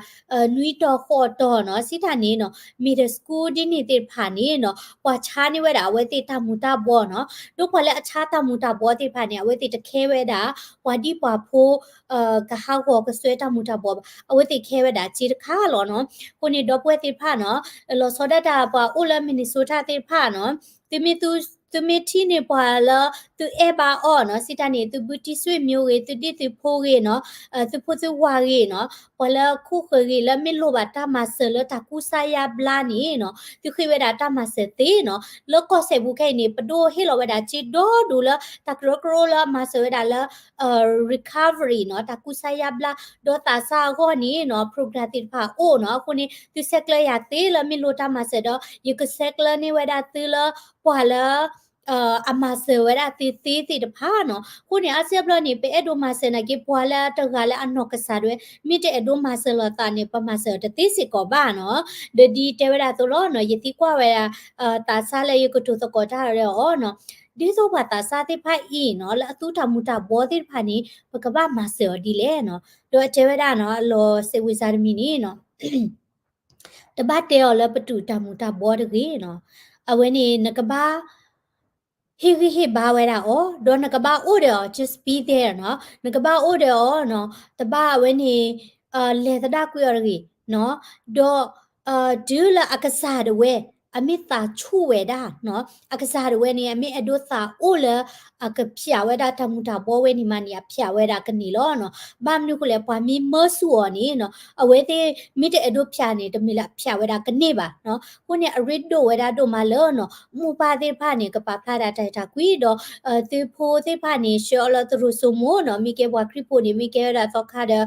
နွံတီၤဃိးတီၤနီၤ စံးတၢ်န့ၣ်နီၤ middle school ဒ်န့ၣ်သ့ၣ်တဖၣ်န့ၣ်နီၤ ပှၤဆါန့ၢ်ဝဲဒၣ်အဝဲသ့ၣ်တၢ်မူၤတၢ်ဘှီနီၤ, ဒီးပှၤလၢအဆါတၢ်မူၤတၢ်ဘှီသ့ၣ်တဖၣ်န့ၣ် အဝဲသ့ၣ်တခဲဝဲဒၣ် ပှၤဒံပှၤဖိ ကဟးဂီၤကစွဲတၢ်မူၤတၢ်ဘှီဘၣ်, အဝဲသ့ၣ်ခဲဝဲဒၣ်စ့တခါလီၤနီၤ. အဃိန့ၣ် ဒီပုၢ်ဝဲၢ်သ့ၣ်တဖၣ်နီၤ လီၤဆီဒၣ်တၢ်ပှၤအိၣ်လၢ Minnesota သ့ၣ်တဖၣ်နီၤ, သုမ့ၢ် သုမ့ၢ်ထံၣ်န့ၢ်ပှၤလၢ သုအဲၣ်ဘၣ်အီၤနီၤ စံးတၢ်န့ၣ် သုဘုတံၤစွ့မျိုးဂ့ၤ သုဒံၣ်သုဖိဂ့ၤနီၤ, သုဖိသုဝၤဂ့ၤနီၤ, ပှၤလၢခိၣ်ဃၢၤဂ့ၤလၢမ့ၢ်လိၣ်ဘၣ်တၢ်မၤစၢၤလၢတၢ်ကူစါယါဘျါန့ၣ်နီၤ သုဃ့ဝဲဒၣ်တၢ်မၤစၢၤသ့နီၤ, လၢကီၢ်စဲၣ်ပူၤခဲအံၤန့ၣ် ပဒိၣ်ဟ့ၣ်လီၤဝဲဒၣ်စ့ဒီဒူၣ်လၢတၢ်ကရၢကရိလၢအမၤစၢၤဝဲဒၣ်လၢ recovery နီၤ တၢ်ကူစါယါဘျါ, ဒီးသးစၢ်အဂီၢ်န့ၣ်နီၤ program သ့ၣ်တဖၣ်အိၣ်နီၤ. အဃိန့ၣ် သုဆဲးကျၢယၤသ့လၢမ့ၢ်လိၣ်တၢ်မၤစၢၤဒီး ယကဆဲးကျၢန့ၢ်ဝဲဒၣ်သုလၢ ပှၤလၢ အမၤစၢၤဝဲဒၣ်သုသ့သ့ၣ်တဖၣ်နီၤ. အဃိန့ၣ် အါစုအါဘျီန့ၣ် ပအဲၣ်ဒိးမၤစၢၤနာ်က့ ပှၤလၢတဂၤလၢအနီၢ်ကစၢ်ဒၣ်ဝဲ မ့ၢ်တအဲၣ်ဒိးမၤစၢၤလိာ်သးန့ၣ် ပမၤစၢၤအီၤတသ့စ့ၢ်ကီးဘၣ်နီၤ. ဒီးဒ်တဲဝဲဒၣ်အသိးလီၤနီၤ ယသံကွၢ်ဝဲဒၣ် သးစၢ်လၢယကတိၤသကိးတၢ်ဒီးအီၤနီၤ, ဒ်သိးပှၤသးစၢ်သ့ၣ်တဖၣ်အံၤနီၤ လၢအသူတၢ်မူၤတၢ်ဘှီသ့ၣ်တဖၣ်န့ၣ် ပကဘၣ်မၤစၢၤအီၤဒ်လဲၣ်နီၤ. ဒီးအတဲဝဲဒၣ်နီၤ အလီၤစဲးဝံၤစါတမံၤန့ၣ်နီၤ တဘၣ်တဲအီၤလၢပတူၢ်တၢ်မူၤတၢ်ဘှီတဂ့ၤနီၤ. အဝဲန့ၣ်နကဘၣ် ဟ့ၣ်ဂံၢ်ဟ့ၣ်ဘါဝဲဒၣ်အီၤ ဒီးနကဘၣ်အိၣ်ဒီးအီၤ just be there နီၤ. နကဘၣ်အိၣ်ဒီးအီၤနီၤ တဘၣ်အဝဲန့ၣ် လဲၤသဒၣ်ကွံာ်အီၤတဂ့ၤနီၤ. ဒီး တုၤလၢအကစၢ်ဒၣ်ဝဲ အမ့ၢ်သးဆူၣ်ဝဲဒၣ် အကစၢ်ဒၣ်ဝဲန့ၣ် အမ့ၢ်အဲၣ်ဒိးသးအိၣ်လၢ အကဖျးဝဲဒၣ်တၢ်မူၤတၢ်ဘှီဝဲန့ၣ်မးန့ၣ် အဖျးဝဲဒၣ်ကန့ၢ်လီၤနီၤ. ဘၣ်မနုၤအဃိလဲၣ် ပှၤမ့ၢ်မၢဆူၣ်အီၤန့ၣ်နီၤ အဝဲသ့ၣ်မ့ၢ်တအဲၣ်ဒိးဖျးန့ၣ် တမ့ၢ်လၢအဖျးဝဲဒၣ်ကန့ၢ်ဘၣ်နီၤ. အဃိန့ၣ် အရ့ဒိၣ်ဝဲဒၣ်ဒိၣ်မးလၢနီၤ မိၢ်ပၢ်သ့ၣ်တဖၣ်န့ၣ် ကပာ်ဖျါဒၣ်တၢ်အဲၣ်တၢ်ကွံဒီး သုးဖိသ့ၣ်တဖၣ်န့ၣ် ဆှၢအီၤလၢသရိာ်စိမိၣ်နီၤ မ့ၢ်ကဲပှၤခရံာ်ဖိန့ၣ် မ့ၢ်ကဲဝဲဒၣ်သီခါဒီး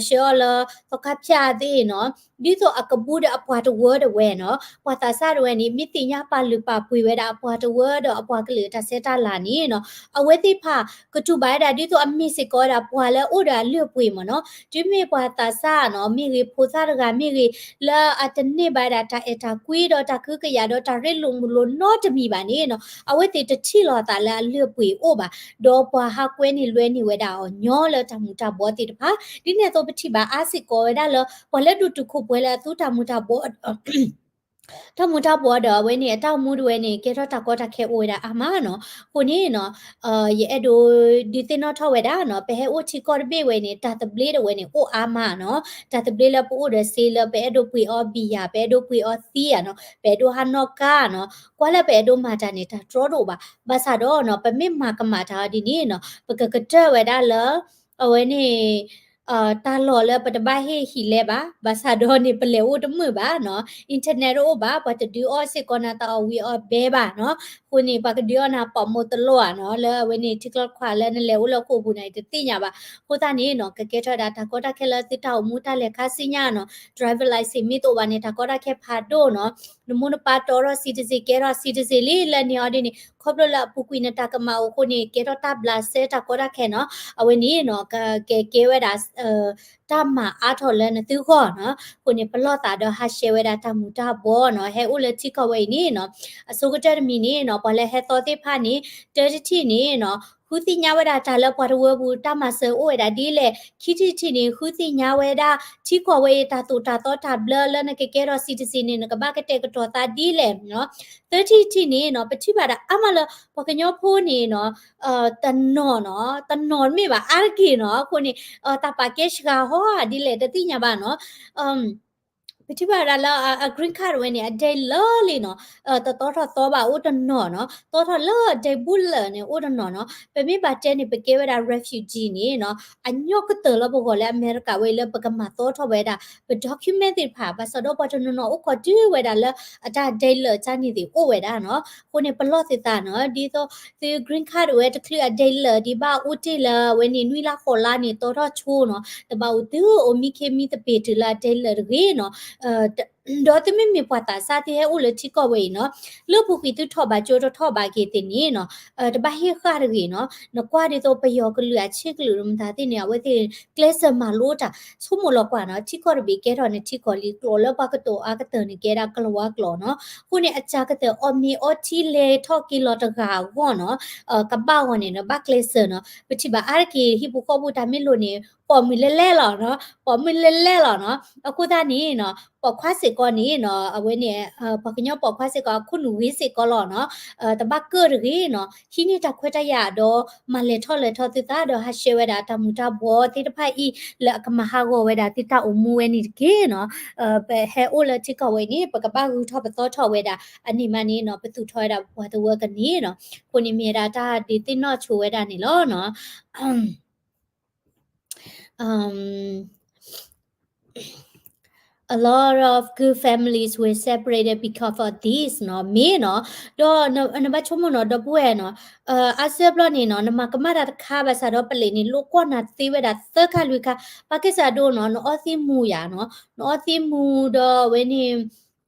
ဆှၢအီၤလၢသီခါဖၠၣ်သ့ၣ်နီၤ ဒ်သိးအကဘူးဒီးအပှၤတဝၢတဝဲနီၤ ပှၤသးစၢ်တဝဲန့ၣ် မ့ၢ်သ့ၣ်ညါပာ်လုၢ်ပာ်ပှ့ၤဝဲဒၣ်အပှၤတဝၢဒီးအပှၤကလုာ်အတၢ်ဆဲးတၢ်လၤန့ၣ်နီၤ အဝဲသ့ၣ်တဖၣ် ကတူၢ်ဘၣ်ဝဲဒၣ်ဒ်သိးအမ့ၢ်စ့ၢ်ကီးဝဲဒၣ်ပှၤလၢအအိၣ်ဒီးအလုၢ်အပှ့ၤမ့ၢ်နီၤ တုၤမ့ၢ်ပှၤသးစၢ်နီၤ မ့ၢ်ဂ့ၤ ဖိသၣ်တဂၤမ့ၢ်ဂ့ၤ လၢအတန့ၢ်ဘၣ်ဝဲဒၣ်တၢ်အဲၣ်တၢ်ကွံဒီးတၢ်ကဟုကယာ်ဒီးတၢ်ရ့လိာ်မုာ်လိာ်နီတမံၤဘၣ်န့ၣ်နီၤ အဝဲသ့ၣ်တထံၣ်လိာ်အသးလၢအလုၢ်အပှ့ၤအိၣ်ဘၣ် ဒီးပှၤဟးကွဲန့ၢ်လွဲန့ၢ်ဝဲဒၣ်အီၤညီလၢတၢ်မူၤတၢ်ဘှီသ့ၣ်တဖၣ် ဒ်န့ၣ်အသိးပထံၣ်ဘၣ်အါစ့ၢ်ကီးဝဲဒၣ်လၢ ပှၤလၢဒိၣ်တုာ်ခိၣ်ပှဲၤလၢအသူတၢ်မူၤတၢ်ဘှီ တၢ်မူၤတၢ်ဘှီဒီးအဝဲန့ၣ် အတၢ်အိၣ်မူတဝဲန့ၣ် ကဲထီၣ်တၢ်ကီတၢ်ခဲအိၣ်ဝဲဒၣ်အါမးနီၤ. အဃိန့ၣ်နီၤ ယအဲၣ်ဒိးဒုးသ့ၣ်နီၣ်ထီၣ်ဝဲဒၣ်နီၤ ပဟဲအိၣ်ထံကီၢ်တဘ့ၣ်ဝဲန့ၣ် တၢ်သဘျ့တဝဲန့ၣ် အိၣ်အါမးနီၤ. တၢ်သဘျ့လၢပအိၣ်ဒီးစ့လၢပအဲၣ်ဒိးပှ့ၤအီၤဘံယၤ ပအဲၣ်ဒိးပှ့ၤအီၤသံဧါနီၤ ပအဲၣ်ဒိးဟးနီၣ်ကါနီၤ ကွၢ်လၢပအဲၣ်ဒိးမၤတၢ်န့ၣ် တၢ်တြီတအိၣ်ဘၣ်. ဘၣ်ဆၣ်ဒီးနီၤ ပမ့ၢ်မၤကမၣ်တၢ်အီၤဒ်န့ၣ်နီၤ ပကကတၢၢ်ဝဲဒၣ်လၢ အဝဲန့ၣ် တၢ်လီၢ်လၢပတဘၣ်ဟ့ၣ်ဟံၣ်လဲဘၣ်, ဘၣ်ဆၣ်ဒီးန့ၣ် ပလဲၤအိၣ်တမုာ်ဘၣ်နီၤ, internet တအိၣ်ဘၣ်, ပှၤတဒုးအီၣ်စ့ၢ်ကီးနၤတၢ်အီၣ်ဝံၤအီၣ်ဘဲဘၣ်နီၤ, အဃိန့ၣ် ပှၤကဒုးအီၣ်နၤပိာ်မိၢ်တလီၢ်ဧါနီၤ, လၢအဝဲန့ၣ် ထံကျိခွးလၢနလဲၤအိၣ်လၢဃိာ်ပူၤန့ၣ် တသ့ၣ်ညါဘၣ်. အဃိသတးန့ၣ်နီၤ ကကဲထီၣ်ဝဲဒၣ်တၢ်ကီတၢ်ခဲလၢသုတၢ်အိၣ်မူတၢ်လဲၤခါဆူညါနီၤ, driver license မ့ၢ်တအိၣ်ဘၣ်န့ၣ် တၢ်ကီတၢ်ခဲဖးဒိၣ်နီၤ, နမိၢ်နပၢ်တီထီၣ် citizen ကဲထီၣ် citizen လံ လၢန့ၣ်အီၤဒ်န့ၣ် ခီဖျိလၢအပူၤကွံာ်နတၢ်ကမၣ်အိၣ်အဃိန့ၣ် ကဲထီၣ်တၢ်ဘျးစဲတၢ်ကီတၢ်ခဲနီၤ, အဝဲန့ၣ်နီၤ ကကဲကဲဝဲဒၣ် တၢ်မၤအါထီၣ်လၢနသုဂီၢ်နီၤ. အဃိန့ၣ် ပလီၢ်သးဒီးဟးဆှဲးဝဲဒၣ်တၢ်မူၤတၢ်ဘှီနီၤ, ဟဲအိၣ်လၢထံကီၢ်ဝဲအံၤန့ၣ်နီၤ, အဆိကတၢၢ်တမံၤန့ၣ်နီၤ ပှၤလၢဟဲသီသ့ၣ်တဖၣ်န့ၣ် တၢတထံၣ်န့ၣ်နီၤ ဃုသ့ၣ်ညါဝဲဒၣ်တၢ်လၢပှၤတဝၢပူၤတၢ်မၤစၢၤအိၣ်ဝဲဒၣ်ဒ်လဲၣ်, ခံထံၣ်တထံၣ်န့ၣ် ဃုသ့ၣ်ညါဝဲဒၣ် ထံကီၢ်ဝဲအံၤတၢ်သိၣ်တၢ်သီတၢ်ဘျၢလၢနကကဲထီၣ် citizen န့ၣ် နကဘၣ်ကတဲာ်ကတီၤသးဒ်လဲၣ်နီၤ. သၢထံၣ်တထံၣ်န့ၣ်နီၤ ပထံၣ်ဘၣ်ဒၣ်အါမးလၢ ပှၤကညီဖိန့ၣ်နီၤ တနီၤနီၤ တနီၤမ့ၢ်ဘၣ်အါတက့ၢ်နီၤ, အဃိန့ၣ် တၢ်ပာ်ကဲစှၤဟီဒ်လဲၣ်တသ့ၣ်ညါဘၣ်နီၤ. ပထံၣ်ဘၣ်ဝဲဒၣ်လၢအ green card ဝဲန့ၣ် အဒဲလၢာ်လံနီၤ, တသီထီၣ်သီဘၣ်အိၣ်တနီၤနီၤ, သီထီၣ်လၢအဒဲဘူးလၢာ်န့ၣ် အိၣ်တနီၤနီၤ. ပမ့ၢ်ဘၣ်တဲန့ၣ် ပကဲဝဲဒၣ် refugee န့ၣ်နီၤ, အညီကတၢၢ်လၢပဂီၢ်လၢအမဲရကၤဝဲအံၤလၢပကမၤသီထီၣ်ဝဲဒၣ် ပ document သ့ၣ်တဖၣ်, ဘၣ်ဆၣ်ဒီးပှၤတနီၤနီၤအိၣ်ခိးတုၤဝဲဒၣ်လၢအတၢ်ဒဲလၢာ်တၢ်န့ၣ်သ့ၣ်အိၣ်ဝဲဒၣ်နီၤ. အဃိန့ၣ် ပလီၢ်သုသးနီၤ, ဒ်သိးသု green card ဝဲတချုးအဒဲလၢာ်ဒံးဘၣ် အိၣ်တ့ၢ်လၢအဝဲန့ၣ် နွံလါဃိးလါန့ၣ် သီထီၣ်ဆိနီၤ, တဘၣ်အိၣ်တုၤအိၣ်မံခ့မံသပ့ၤတုၤလၢအဒဲလၢာ်တဂ့ၤနီၤ. ဒီးသုမ့မ့ၢ်ပှၤသးစၢ်သုဟဲအိၣ်လၢထံကီၢ်ဝဲအံၤနီၤ, လၢပူၤကွံာ်သုထီၣ်ဘးကၠိတထီၣ်ဘးက့ၤသ့ၣ်န့ၣ်နီၤ, တဘၣ်ဟ့ၣ်ဃာ်တဂ့ၤနီၤ. နကွၢ်ဒ်သိးပယီၤကလုာ်အဆ့ကလုာ်မတၤသ့ၣ်န့ၣ် အဝဲသ့ၣ်ကျဲးစၢးမၤလိတၢ်, ဆိကမိၣ်လီၤကွၢ်နီၤ, ထံကီၢ်တဘ့ၣ်ကဲထီၣ်န့ၣ် ထံကီၢ်လံကျိာ်လၢပှၤကတိၤအါကတၢၢ်န့ၣ် ကဲဒၣ်ကလၤဝါကျိာ်နီၤ. အဃိန့ၣ် အစှၤကတၢၢ်အီၣ်မ့ၤအီထံလဲၤထီၣ်က့ၤလီၤတဂၤအဂီၢ်နီၤ, ကဘၣ်ဂီၤန့ၣ်နီၤ ဘၣ်ကျဲးစၢးနီၤ. ပထံၣ်ဘၣ်အါတက့ၢ် ဟံၣ်ဖိဃီဖိတၢ်မ့ၢ်လိာ်န့ၣ် ပိာ်မုၣ်လဲၣ်လဲၣ်လီၤနီၤ, ပိာ်မုၣ်လဲၣ်လဲၣ်လီၤနီၤ. အဃိသတးန့ၣ်နီၤ ပိာ်ခွါစ့ၢ်ကီးန့ၣ်နီၤ, အဝဲန့ၣ် ပှၤကညီပိာ်ခွါစ့ၢ်ကီး အခိၣ်နူာ်ဂ့ၤစ့ၢ်ကီးလီၤနီၤ, တဘၣ်ကၢၣ်တဂ့ၤနီၤ, ဟံးန့ၢ်တၢ်ခွဲးတၢ်ယာ်ဒီး မၤလဲၤထီၣ်လဲၤထီၣ်သုသးဒီး ဟးဆှဲးဝဲဒၣ်တၢ်မူၤတၢ်ဘှီးသ့ၣ်တဖၣ်အံၤ လၢအကမၤဟးဂီၤဝဲဒၣ်သုတၢ်အိၣ်မူဝဲန့ၣ်တက့ၢ်နီၤ. ပဟဲအိၣ်လၢထံကီၢ်ဝဲအံၤန့ၣ် ပကဘၣ်ဂုၤထီၣ်ပသီထီၣ်ဝဲဒၣ် အန့ၣ်မးန့ၣ်နီၤ ပသူၣ်ထီၣ်ဝဲဒၣ်ပှၤတဝၢကန့ၣ်နီၤ. အဃိန့ၣ်မ့ၢ်ဝဲဒၣ်တၢ်ဒုးသ့ၣ်နီၣ်ဆိဝဲဒၣ်န့ၣ်လီၤနီၤ. A lot of good families were separated because of this နီၤ, မ့ၢ်နီၤ. ဒီးနဘၣ်ဆိကမိၣ်နီၤ ဒီပုၢ်ဝဲၢ်နီၤ, အါစုအါဘျီန့ၣ်နီၤ နမၤကမၣ်တၢ်တခါဘၣ်ဆၣ်ဒီး ပလံးန့ၣ် လိၣ်ကွီၢ်နၤသ့ဝဲဒၣ်သၢခါလွံၢ်ခါ, ဘၣ်ကစၢ်ဒိနီၤ နအီသံးမူၤယၤနီၤ, နအီသံးမူၤဒီးဝဲန့ၣ်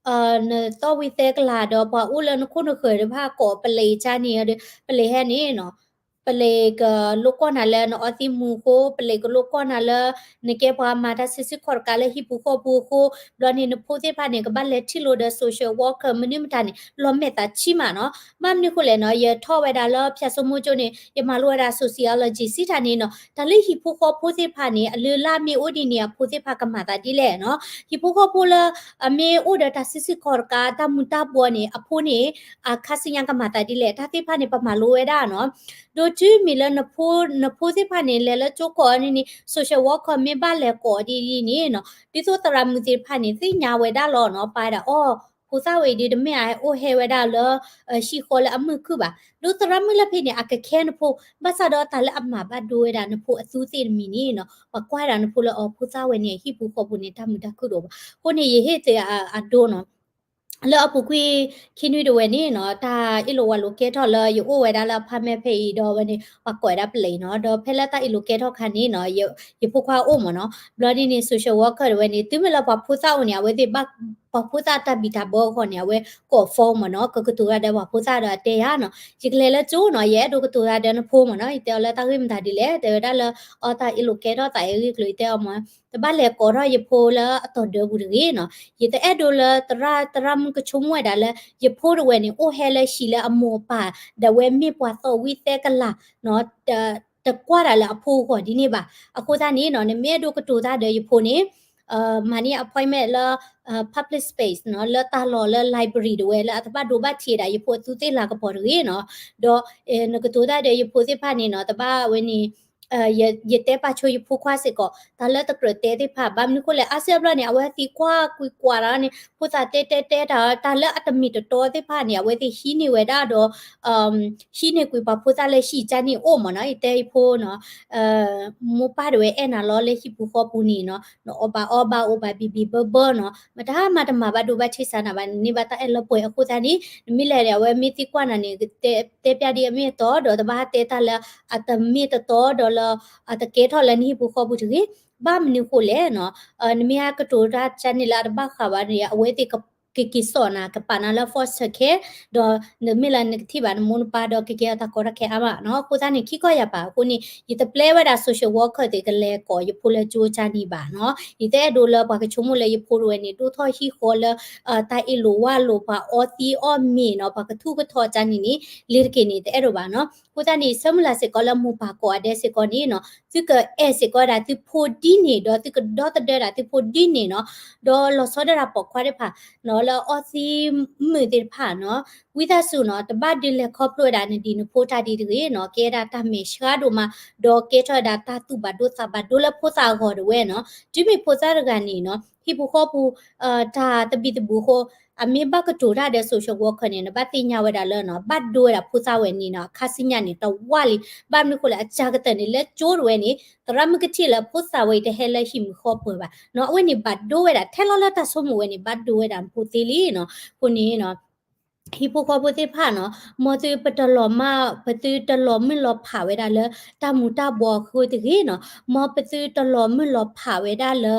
နသီၣ်ဝံၤသဲကလၤဒီး ပှၤအိၣ်လၢနခိၣ်နဃၢၤတဖၣ်ကိးပလံးကါန့ၣ်ဒီး ပလံးဟဲန့ၣ်နီၤ ပလံးကလိၣ်ကွီၢ်နၤလၢနအီသံးမူၤအဃိ, ပလံးကလိၣ်ကွီၢ်နၤလၢ နကဲပှၤမၤတၢ်ဆံးဆံးခီၣ်တကးလၢဟံၣ်ပူၤဃီပူၤအဃိ, ဘျီန့ၣ် နဖိသ့ၣ်တဖၣ်န့ၣ် ကဘၣ်လဲၤထံၣ်လိာ်ဒီး social worker မနုၤမတၤန့ၣ် လီၤမဲာ်သးဆံးမးနီၤ. ဘၣ်မနုၤဃိလဲၣ်နီၤ, ယထီၣ်ဝဲဒၣ်လၢဖၠၣ်စိမိကၠိန့ၣ် ယမၤလိဝဲဒၣ် sociology စံးတၢ်န့ၣ်နီၤ, တၢ်လၢဟံၣ်ဖိဃီဖိသ့ၣ်တဖၣ်န့ၣ် အလုၢ်အလၢ်မ့ၢ်အိၣ်ဒ်န့ၣ် အဖိသ့ၣ်တဖၣ်ကမၤသးဒ်လဲၣ်နီၤ. ဟံၣ်ဖိဃီဖိလၢ အမ့ၢ်အိၣ်ဒီးတၢ်ဆံးဆံးခီၣ်တကး တၢ်မူၤတၢ်ဘှီးန့ၣ် အဖိန့ၣ် အခါဆူညါကမၤသးဒ်လဲၣ် တၢ်သ့ၣ်တဖၣ်န့ၣ် ပမၤလိဝဲဒၣ်နီၤ. ဒီးတုၤမ့ၢ်လၢနဖိသ့ၣ်တဖၣ်န့ၣ် လဲၤလၢကၠိကီးန့ၣ်န့ၣ် social worker မ့ၢ်ဘၣ်လဲၤကိးဒ်ဒ်န့ၣ်နီၤ, ဒ်သိးသရၣ်မုၣ်သ့ၣ်တဖၣ်န့ၣ် သ့ၣ်ညါဝဲဒၣ်လီၤနီၤ, ပာ်ဝဲဒၣ်အီၤ ဖိသၣ်ဝဲအံၤဒုးတမ့ၢ်အဟဲအိၣ်ဟဲဝဲဒၣ်လၢ ဟံၣ်ဃီလၢအမုာ်ခုၣ်ဘၣ်. ဒီးသရၣ်မုၣ်လၢဖဲန့ၣ် အကခဲနဖိ, ဘၣ်ဆၣ်ဒီးတၢ်လၢအမၤဘၣ်ဒိဝဲဒၣ်နဖိအသူသ့ၣ်တမံၤန့ၣ်နီၤ, ပှၤကွၢ်ဒၣ်နဖိလၢအီၤ ဖိသၣ်ဝဲန့ၣ် ဟံၣ်ပူၤဃီပူၤန့ၣ် တၢ်မုာ်တၢ်ခုၣ်တအိၣ်ဘၣ်. အဃိန့ၣ် ယဟ့ၣ်သ့အဒိနီၤ လၢအပူၤကွံာ်ခံနွံတဝဲန့ၣ်နီၤ, တၢ်အ့ၣ်လိာ်ဝါလိာ်ကဲထီၣ်လၢယအိၣ်ဝဲဒၣ်လၢ apartment ဖဲအံၤဒီးဝဲန့ၣ် ပှၤကိးဝဲဒၣ်ပလံးနီၤ, ဒီးဖဲလၢတၢ်အ့ၣ်လိာ်ကဲထီၣ်ခါန့ၣ်နီၤ, ယဖိခွါအိၣ်မးနီၤ, ဘျီဒ်န့ၣ် social worker တဝဲန့ၣ် တုၤမ့ၢ်လၢပှၤဖိသၣ်အိၣ်န့ၣ် အဝဲသ့ၣ်ဘၣ်ပှၤဖိသၣ်တၢ်ဘံၣ်တၢ်ဘၢအဂီၢ်န့ၣ် အဝဲကိး phone မးနီၤ, ကကတိၤတၢ်ဒီးပှၤဖိသၣ်ဒီးအတဲယၤနီၤ, ယကလဲၤလၢကၠိနီၤ, ယအဲၣ်ဒိးကတိၤတၢ်ဒီးနဖိမးနီၤ, ယတဲအီၤလၢတၢ်ဂ့ၢ်မတၤဒ်လဲၣ်, တဲဝဲဒၣ်လၢ အီတၢ်အ့ၣ်လိာ်ကဲထီၣ်သးအဂ့ၢ်အကျိၤ ယတဲအီၤမး တဘၣ်လဲၤကိးထီၣ်ယဖိလၢအတီၤဒၢပူၤတဂ့ၤနီၤ, ယတအဲၣ်ဒိးလၢသရၣ် သရၣ်မုၣ်ကဆိကမိၣ်ဝဲဒၣ်လၢ ယဖိတဝဲန့ၣ် အိၣ်ဟဲလၢဟံၣ်လၢအမိၢ်အပၢ် ဒီးဝဲမ့ၢ်ပှၤသီၣ်ဝံၣ်သဲကလၤနီၤ, တကွၢ်တၢ်လၢအဖိအဂီၢ်ဒ်န့ၣ်ဘၣ်. အဃိသတးန့ၣ်နီၤ, နမ့ၢ်အဲၣ်ဒိးကတိၤတၢ်ဒီးယဖိန့ၣ် မၤန့ၢ် appointment လၢ public space နီၤ, လၢတၢ်လီၢ်လၢ library တဝဲ လၢအတဘၣ်ဒိဘၣ်ထံးဒၣ်ယဖိအသူသ့ၣ်လၤကပီၤတဂ့ၤနီၤ, ဒီးနကတိၤတၢ်ဒီးယဖိသ့ၣ်တဖၣ်န့ၣ်နီၤ, တဘၣ်ဝဲန့ၣ် ယတဲပာ်ဆိယဖိခွါစ့ၢ်ကီး တၢ်လၢတကြၢးတဲသ့ၣ်တဖၣ်, ဘၣ်မနုၤဃိလဲၣ် အါစုအါဘျီန့ၣ် အဝဲသံကွၢ်ကွံာ်ကွၢ်တၢ်န့ၣ် ဖိသၣ်တဲတဲတဲတၢ် တၢ်လၢအတမ့ၢ်တတီသ့ၣ်တဖၣ်န့ၣ် အဝဲသ့ၣ်ဟံးန့ၢ်ဝဲဒၣ်ဒီး ဟံးန့ၢ်ကွံာ်ပှၤဖိသၣ်လၢဟံၣ်ကၢ်န့ၣ်အိၣ်မးနီၤ, ယတဲယဖိနီၤ မိၢ်ပၢ်တဝဲအဲၣ်နၤလီၤလၢဟံၣ်ပူၤဃီပူၤန့ၣ်နီၤ, နအီၣ်ဘၣ်အီဘၣ်အိၣ်ဘၣ်ဘံၣ်ဘံၣ်ဘၢဘၢနီၤ, မတၤမၤတမၤဘၣ်ဒိဘၣ်ထံးစှၤနၤဘၣ်, နန့ၢ်ဘၣ်တၢ်အဲၣ်လၢပှဲၤအဃိသတးန့ၣ် နမ့ၢ်လဲၤဒီး အဝဲမ့ၢ်သံကွၢ်နၤန့ၣ် တဲပျၢ်ဒ်အမ့ၢ်အတီဒီး တဘၣ်တဲတၢ်လၢအတမ့ၢ်တတီဒီးလၢ အတကဲထီၣ်လၢနဟံၣ်ပူၤဃီပူၤတဂ့ၤ, ဘၣ်မနုၤဃိလဲၣ်နီၤ, နမ့ၢ်ဟဲကတိၤတၢ်ကၢ်န့ၣ်လၢအတဘၣ်ဃးဘၣ်န့ၣ် အဝဲသ့ၣ်ကက့ၤစိာ်နၤ ကပာ်နၤလၢ foster care ဒီးနမ့ၢ်လၢနကထံၣ်ဘၣ်နမိၢ်နပၢ်ဒီးကကဲအတၢ်ကီတၢ်ခဲအါမးနီၤ, အဃိသတးန့ၣ် ခံခီယၤပာ်အဃိန့ၣ် ယတပျဲဝဲဒၣ် social worker သ့ၣ်ကလဲၤကိးယဖိလၢကၠိကၢ်န့ၣ်ဘၣ်နီၤ, ယတအဲၣ်ဒိးလၢပှၤကဆိကမိၣ်လၢယဖိတဝဲန့ၣ် ဒိၣ်ထီၣ်ဟံၣ်ဃီလၢ တၢ်အ့ၣ်လိာ်ဝါလိာ် ပှၤအီသံးအီၣ်မ့ၤနီၤ, ပှၤကထူးကထီးကၢ်န့ၣ်န့ၣ် လ့ၤတက့ၤန့ၣ် တအဲၣ်ဒိးဘၣ်နီၤ, အဃိသတးန့ၣ် ဆၢမုၢ်လၢ်စ့ၢ်ကီးလၢမိၢ်ပၢ်ကိးဂၤဒဲးစ့ၢ်ကီးန့ၣ်နီၤ, သုကအဲၣ်စ့ၢ်ကီးဝဲဒၣ်သုဖိဒ်န့ၣ် ဒီးသုကဒီသဒၢဒၣ်သုဖိဒ်န့ၣ်နီၤ, ဒီးလီၤဆီဒၣ်တၢ်ပိာ်ခွါသ့ၣ်တဖၣ်နီၤ လၢအီသံးမုာ်သ့ၣ်တဖၣ်နီၤ, ဝံသးစူၤနီၤ တဘၣ်ဒုးလဲၤခီဖျိဝဲဒၣ်နဒံၤနဖိတၢ်ဒ်တဂ့ၤနီၤ, ကဲဒၣ်တၢ်မဲာ်ဆှးဒိၣ်မး, ဒီးကဲထီၣ်ဝဲဒၣ်တၢ်သူၣ်ဘၣ်ဒိသးဘၣ်ဒိလၢဖိသၣ်အဂီၢ်တဝဲနီၤ, တုၤမ့ၢ်ဖိသၣ်တဂၤန့ၣ်နီၤ ဟံၣ်ပူၤဃီပူၤ တၢ်သဘံၣ်သဘုၣ်အဃိ အမ့ၢ်ဘၣ်ကတိၤတၢ်ဒီး social worker န့ၣ် နဘၣ်သ့ၣ်ညါဝဲဒၣ်လၢနီၤ ဘၣ်ဒိဝဲဒၣ်ဖိသၣ်ဝဲန့ၣ်နီၤ အခါဆူညါန့ၣ် တဝၢ်လံ, ဘၣ်မနုၤဃိလဲၣ် အစှၤကတၢၢ်န့ၣ် လၢကၠိတဝဲန့ၣ် သရၣ်မုၣ်ကထံၣ်လၢဖိသၣ်ဝဲအံၤတဟဲလၢဟံၣ်မုၢ်ဃီပၢၤဘၣ်နီၤ, အဝဲန့ၣ်ဘၣ်ဒိဝဲဒၣ် ထဲလီၤလၢတၢ်ဆိကမိၣ်ဝဲန့ၣ် ဘၣ်ဒိဝဲဒၣ်နဖိသ့လံနီၤ, အဃိန့ၣ်နီၤ ဟံၣ်ဖိဃီဖိသ့ၣ်တဖၣ်နီၤ, မ်သုပတလီၤမၢ် ပသုတလီၤမုၢ်လီၤဖးဝဲဒၣ်လၢ တၢ်မူၤတၢ်ဘှီးအဃိတဂ့ၤနီၤ, မ်ပသုတလီၤမုၢ်လီၤဖးဝဲဒၣ်လၢ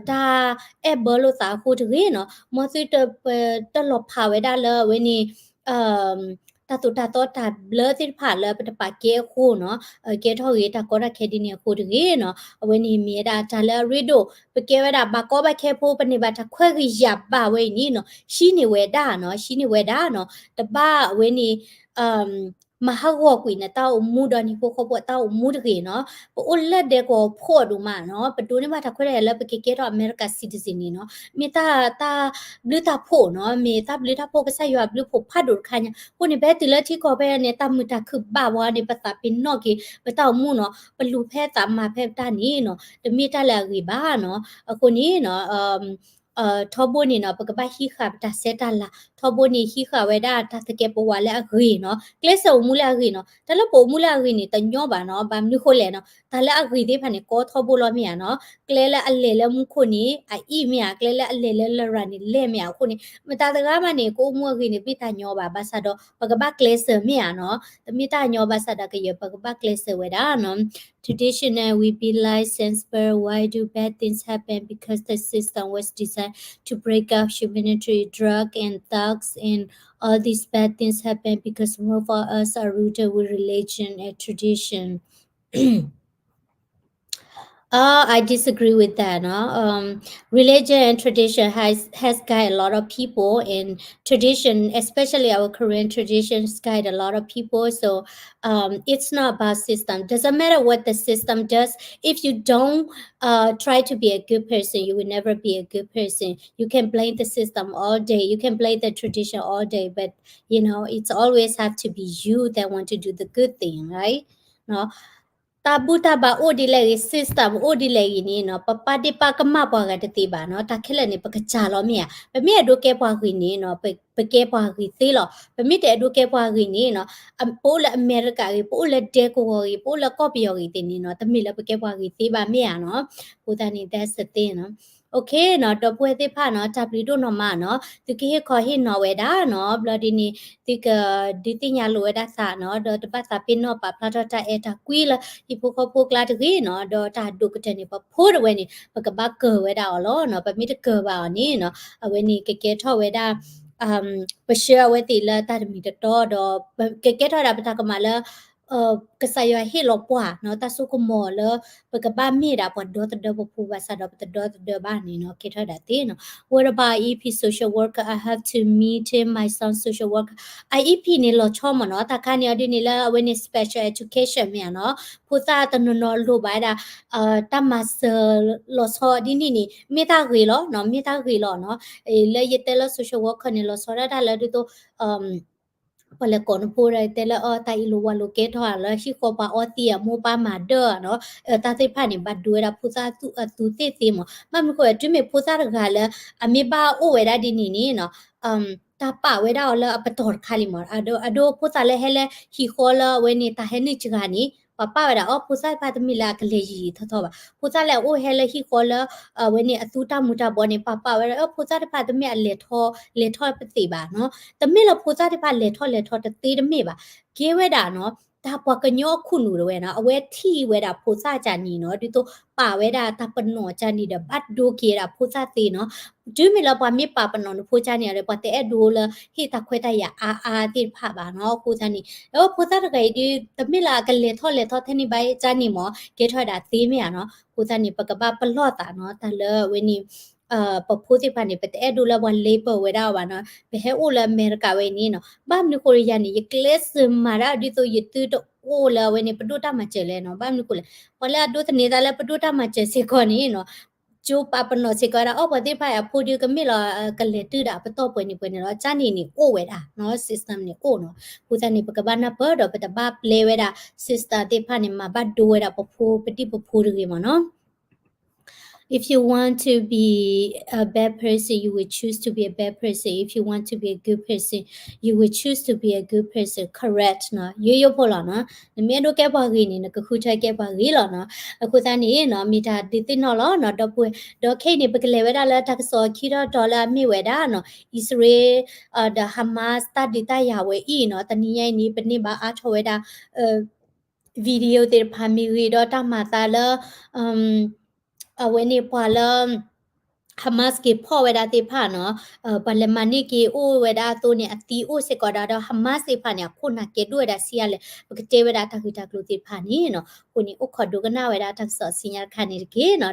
တၢ်အဲၣ်ဘၢလိာ်သးအဃိတဂ့ၤနီၤ, မ်သုတ တလီၤဖးဝဲဒၣ်လၢအဝဲန့ၣ် တၢ်သိၣ်တၢ်သီတၢ်ဘျၢသ့ၣ်တဖၣ်လၢပတပာ်ကဲအဃိနီၤ, ကဲထီၣ်ဂ့ၤတၢ်ကီတၢ်ခဲဒ်န့ၣ်အဃိတဂ့ၤနီၤ, အဝဲန့ၣ်မ့ၢ်ဝဲဒၣ်တၢ်လၢအရ့ဒိၣ် ပကဲဝဲဒၣ်ဘၣ်ကီဘၣ်ခဲဖိ ပန့ၢ်ဘၣ်တၢ်ခွဲးဂံၢ်ယာ်ဘၣ်ဝဲအံၤန့ၣ်နီၤ, ဟံးန့ၢ်ဝဲဒၣ်နီၤ, ဟံးန့ၢ်ဝဲဒၣ်နီၤ, တဘၣ်အဝဲန့ၣ် မၤဟးဂီၤကွံာ်နတၢ်အိၣ်မူဒီးဟံၣ်ဖိဃီဖိအတၢ်အိၣ်မူတဂ့ၤနီၤ, ပအိၣ်လၢဒဲကဝီၤဖှိၣ်ဒိၣ်မးနီၤ, ပဒိးန့ၢ်ဘၣ်တၢ်ခွဲးတၢ်ယာ်လၢပကကဲထီၣ် America citizen န့ၣ်နီၤ, မ့ၢ်တၢ် တၢ်ဘျုးတၢ်ဖှိၣ်နီၤ, မ့ၢ်တၢ်ဘျုးတၢ်ဖှိၣ် ကစၢ်ယွၤဘျုးဖှိၣ်ဖးဒိၣ်တခါညါ, အဃိန့ၣ် ပဟဲတုၤလၢထံကီၢ်ဖဲန့ၣ် တၢ်မုာ်တၢ်ခုၣ်ဘၣ်ဝဲန့ၣ် ပသးပ့ၤနီၣ်က့ၤ ပတၢ်အိၣ်မူနီၤ, ပလူၤဖဲသးမၤဖဲပတၢ်န့ၣ်နီၤ, တမ့ၢ်တၢ်လၢအဂ့ၤဘၣ်နီၤ, အဃိန့ၣ်နီၤ ထီဘိန့ၣ်နီၤ ပကဘၣ်ဟံးဃာ်ပတၢ်ဆဲးတၢ်လၤ, ထီဘိန့ၣ်ဟံးဃာ်ဝဲဒၣ်တၢ်သကဲးပဝးလၢအဂ့ၤနီၤ, ကျဲးစၢးအိၣ်မူလၢအဂ့ၤနီၤ, တၢ်လၢပအိၣ်မူလၢအဂ့ၤန့ၣ် တညီဘၣ်နီၤ, ဘၣ်မနုၤဃိလဲၣ်နီၤ, တၢ်လၢအဂ့ၤသ့ၣ်တဖၣ်န့ၣ် ကီထီဘိလီၤမ့ၢ်ဧါနီၤ, ကျဲလၢအလဲၤလၢမူခိၣ်န့ၣ် အအံၣ်မ့ၢ်ဧါ, ကျဲလၢအလဲၤလၢလရာ်န့ၣ် လဲၢ်မ့ၢ်ဧါ, အဃိန့ၣ် မတၤတဂၤမးန့ၣ် ကအိၣ်မူအဂ့ၤန့ၣ် တမ့ၢ်တၢ်ညီဘၣ်, ဘၣ်ဆၣ်ဒီး ပကဘၣ်ကျဲးစၢးမ့ၢ်ဧါနီၤ, တမ့ၢ်တၢ်ညီဘၣ်ဆၣ်ဒီးကယဲၢ် ပကဘၣ်ကျဲးစၢးဝဲဒၣ်နီၤ. Traditional will be like Sanskrit. Why do bad things happen? Because the system was designed to break up humanity. Drug and thugs and all these bad things happen because most of us are rooted with religion and tradition. Uh, I disagree with that. No? Um, religion and tradition has has guided a lot of people, and tradition, especially our Korean traditions, guide a lot of people. So um, it's not about system. Doesn't matter what the system does. If you don't uh, try to be a good person, you will never be a good person. You can blame the system all day. You can blame the tradition all day, but you know it's always have to be you that want to do the good thing, right? နော်, တၢ်ဘူၣ်တၢ်ဘါအိၣ်ဒ်လဲၣ်ဂ့ၤ, system အိၣ်ဒ်လဲၣ်ဂ့ၤန့ၣ်နီၤ, ပပာ်ဒ့ၣ်ပာ်ကမၣ်ပှၤဂၤတသ့ဘၣ်နီၤ, တၢ်ခဲလၢာ်န့ၣ် ပကစၢ်လီၤမ့ၢ်ဧါ, ပမ့ၢ်အဲၣ်ဒိးကဲပှၤဂ့ၤန့ၣ်နီၤ, ပကဲပှၤဂ့ၤသ့လီၤ, ပမ့ၢ်တအဲၣ်ဒိးကဲပှၤဂ့ၤန့ၣ်နီၤ, ပအိၣ်လၢအမဲရကၤဂ့ၤ, ပအိၣ်လၢဒဲကဝီၤဂ့ၤ, ပအိၣ်လၢကီၢ်ပယီၤဂ့ၤသ့ၣ်န့ၣ်နီၤ, တမ့ၢ်လၢပကဲပှၤဂ့ၤသ့ဘၣ်မ့ၢ်ဧါနီၤ, အဃိသတးန့ၣ် that's the thing နီၤ. Okay နီၤ, ဒီပုၢ်ဝဲၢ်သ့ၣ်တဖၣ်နီၤ, တၢ်ဘျုးဒိၣ်နီၢ်မးနီၤ, သုကဟ့ၣ်ခီဟ့ၣ်နီၤဝဲဒၣ်နီၤ, ဘျီဒ်န့ၣ် သုကဒုးသ့ၣ်ညါလိာ်ဝဲဒၣ်သးနီၤ, ဒီးတဘၣ်သးပ့ၤနီၣ်ပာ်ဖျါထီၣ်တၢ်အဲၣ်တၢ်ကွံလၢ ဟံၣ်ဖိဃီဖိကျါတဂ့ၤနီၤ, ဒီးတၢ်ဒိၣ်ကတၢၢ်န့ၣ် ပဖိတဝဲန့ၣ် ပကဘၣ်ကၢၤဝဲဒၣ်အီၤလီၤနီၤ, ပမ့ၢ်တကၢၤဘၣ်အီၤန့ၣ်နီၤ, အဝဲန့ၣ်ကကဲထီၣ်ဝဲဒၣ် ပဆှၢအဝဲသ့ၣ်လၢတၢ်တမံၤတတီဒီး ကကဲထီၣ်ဝဲဒၣ်ပတၢ်ကမၣ်လၢ ကစၢ်ယွၤဟ့ၣ်လီၤပှၤနီၤ, တၢ်စိကမီၤလၢ ပကဘၣ်မ့ၢ်ဒၣ်ပှၤဒီသဒၢပဖိဘၣ်ဆၣ်ဒီး ပတဒီသဒၢဘၣ်န့ၣ်နီၤ, ကဲထီၣ်ဝဲဒၣ်သ့နီၤ. What about I E P social worker? I have to meet my son social worker. I E P န့ၣ်လီၤဆီမ့ၢ်နီၤ, တၢ်ခါန့ၣ်အီၤဒ်န့ၣ်လၢအဝဲန့ၣ် special education မ့ၢ်ဧါနီၤ, ဖိသၣ်တနီၤနီၤလိၣ်ဘၣ်ဝဲဒၣ် တၢ်မၤစၢၤလီၤဆီဒ်န့ၣ်န့ၣ် မ့ၢ်တၢ်ဂ့ၤလီၤနီၤ, မ့ၢ်တၢ်ဂ့ၤလီၤနီၤ. လၢယတဲလၢ social worker န့ၣ် လီၤဆီဒၣ်တၢ်လၢဒ်သိး ပှၤလဲၤကိးနဖိဒီး တဲလၢအီၤ တၢ်အံၤလိၤဝဲလိၤ ကဲထီၣ်လၢဟံၣ်ဃီပှၤအီသံး အမိၢ်ပၢ်မၤဒၢနီၤ, တၢ်သ့ၣ်တဖၣ်န့ၣ် ဘၣ်ဒိဝဲဒၣ်ဖိသၣ်အသူးသ့ၣ်သ့မး. ဘၣ်မနုၤဃိ တုၤမ့ၢ်ဖိသၣ်တဂၤလၢ အမ့ၢ်ဘၣ်အိၣ်ဝဲဒၣ်ဒ်န့ၣ်န့ၣ်နီၤ, တၢ်ပာ်ဝဲဒၣ်အီၤလၢအပတီၢ်တခါလံမး. အဒိ အဒိဖိသၣ်လၢဟဲလၢဟံၣ်ဃီလၢအဝဲန့ၣ် တၢ်ဟဲနုာ်စှၤန့ၣ် ပှၤပာ်ဝဲဒၣ်အီၤ ဖိသၣ်တဖၣ်တမ့ၢ်လၢအကလဲၤယံာ်ယံာ်ထီၣ်ထီၣ်ဘၣ်. ဖိသၣ်လၢအအိၣ်ဟဲလၢဟံၣ်ဃီလၢ အဝဲန့ၣ်အသူတၢ်မူၤတၢ်ဘှီန့ၣ် ပှၤပာ်ဝဲဒၣ်အီၤ ဖိသၣ်တဖၣ်တမ့ၢ်အလဲၤထီၣ်လဲၤထီၣ်ပသ့ၣ်ဘၣ်နီၤ. တမ့ၢ်လၢဖိသၣ်တဖၣ်လဲၤထီၣ်လဲၤထီၣ်တသ့တမ့ၢ်ဘၣ်. ကဲဝဲဒၣ်နီၤ တၢ်ပှၤကညီအခိၣ်နူာ်တဝဲနီၤ အဝဲထံၣ်ဝဲဒၣ်ဖိသၣ်ကၢ်န့ၣ်နီၤ ဒ်သိးပာ်ဝဲဒၣ်တၢ်ပနီၣ်ကၢ်န့ၣ်ဒီး ဘၣ်ဒိက့ၤဝဲဒၣ်ဖိသၣ်သ့နီၤ. တုၤမ့ၢ်လၢပှၤမ့ၢ်ပာ်ပနီၣ်နဖိကၢ်န့ၣ်ဒီး ပှၤတအဲၣ်ဒိးလၢဟ့ၣ်တၢ်ခွဲးတၢ်ယာ်အါအါသ့ၣ်တဖၣ်ဘၣ်နီၤ. အဃိသတးန့ၣ် အဖိသၣ်တဂၤအံၤဒုး တမ့ၢ်လၢအကလဲၤထီၣ်လဲၤထီၣ်ထဲန့ၣ်ဘၣ်ကၢ်န့ၣ်မး ကဲထီၣ်ဝဲဒၣ်သ့မ့ၢ်ဧါနီၤ. အဃိသတးန့ၣ် ပကဘၣ်ပလီၢ်သးနီၤ တၢ်လၢအဝဲန့ၣ် ပဖိသ့ၣ်တဖၣ်န့ၣ် ပတအဲၣ်ဒိးလၢပှၤ label ဝဲဒၣ်အီၤဘၣ်နီၤ. ပဟဲအိၣ်လၢအမဲရကၤဝဲအံၤန့ၣ်နီၤ ဘၣ်မနုၤဃိလၢယၤန့ၣ် ယကျဲးစၢးမၤတၢ်ဒ်သိးယသုတအိၣ်လၢအဝဲန့ၣ် ပဒိၣ်တၢ်မၤစၢၤလဲၣ်နီၤ. ဘၣ်မနုၤဃိလဲၣ် ပှၤလၢအဒိးသန့ၤသးလၢပဒိၣ်တၢ်မၤစၢၤစ့ၢ်ကီးန့ၣ်နီၤ ကၠိပာ်ပနီၣ်စ့ၢ်ကီးဝဲဒၣ် အီၣ်ပှၤသ့ၣ်တဖၣ်အံၤအဖိဒုးကမ့ၢ်လီၤ ကလဲၤတုၤဒၣ်အပတီၢ်ပှဲၤန့ၣ်ပှဲၤန့ၣ်လီၤ. ကၢ်န့ၣ်န့ၣ် အိၣ်ဝဲဒၣ်နီၤ system န့ၣ်အိၣ်နီၤ. အဃိသတးန့ၣ် ပကဘၣ်နၢ်ပၢၢ်ဒီး ပတဘၣ်ပျဲဝဲဒၣ် system သ့ၣ်တဖၣ်န့ၣ် မၤဘၣ်ဒိဝဲဒၣ်ပဖိပဒံၣ်ပဖိတဂ့ၤမးနီၤ. If you want to be a bad person, you will choose to be a bad person. If you want to be a good person, you will choose to be a good person. Correct နီၤ, ယိယိဖိလီၤနီၤ. နမ့ၢ်အဲၣ်ဒိးကဲပှၤဂ့ၤန့ၣ် နကဃုထၢကဲပှၤဂ့ၤလီၤနီၤ. အဃိသတးန့ၣ်နီၤ မ့ၢ်တၢ်ဒုးသ့ၣ်နီၣ်လီၤနီၤ ဒီပုၢ်ဝဲၢ်, ဒီးခဲအံၤန့ၣ် ပကလဲၤဝဲဒၣ်လၢတၢ်ကစီၣ်ခံထီၣ်တီၤလၢအမ့ၢ်ဝဲဒၣ်နီၤ အံၣ်စရ့လး ဒီး Hamas တၢ်ဒုးတၢ်ယၤဝဲအံၤနီၤ, တနံၤညါအံၤန့ၣ် ပန့ၢ်ဘၣ်အါထီၣ်ဝဲဒၣ် video သ့ၣ်တဖၣ်မ့ၢ်ဂ့ၤ ဒီးတၢ်မၤသးလၢ အဝဲန့ၣ်ပှၤလၢ Hamas က့ၤဖီၣ်ဝဲဒၣ်သ့ၣ်တဖၣ်နီၤ, ပှၤလဲၤမၤန့ၢ်က့ၤအိၣ်ဝဲဒၣ်အသိးန့ၣ် အသံအိၣ်စ့ၢ်ကီးဒၣ်ဒီး Hamas သ့ၣ်တဖၣ်န့ၣ် အခိၣ်နၢ်ကဲဒိၣ်ဝဲဒၣ်ဆံးအါလဲၣ်, ပကတဲဝဲဒၣ်တၢ်ဂ့ၢ်တၢ်ကျိၤသ့ၣ်တဖၣ်န့ၣ်နီၤ. အဃိန့ၣ် အိၣ်ခိးဒိကနၣ်ဝဲဒၣ်တၢ်ကစီၣ်ဆူညါတခါန့ၣ်တက့ၢ်နီၤ.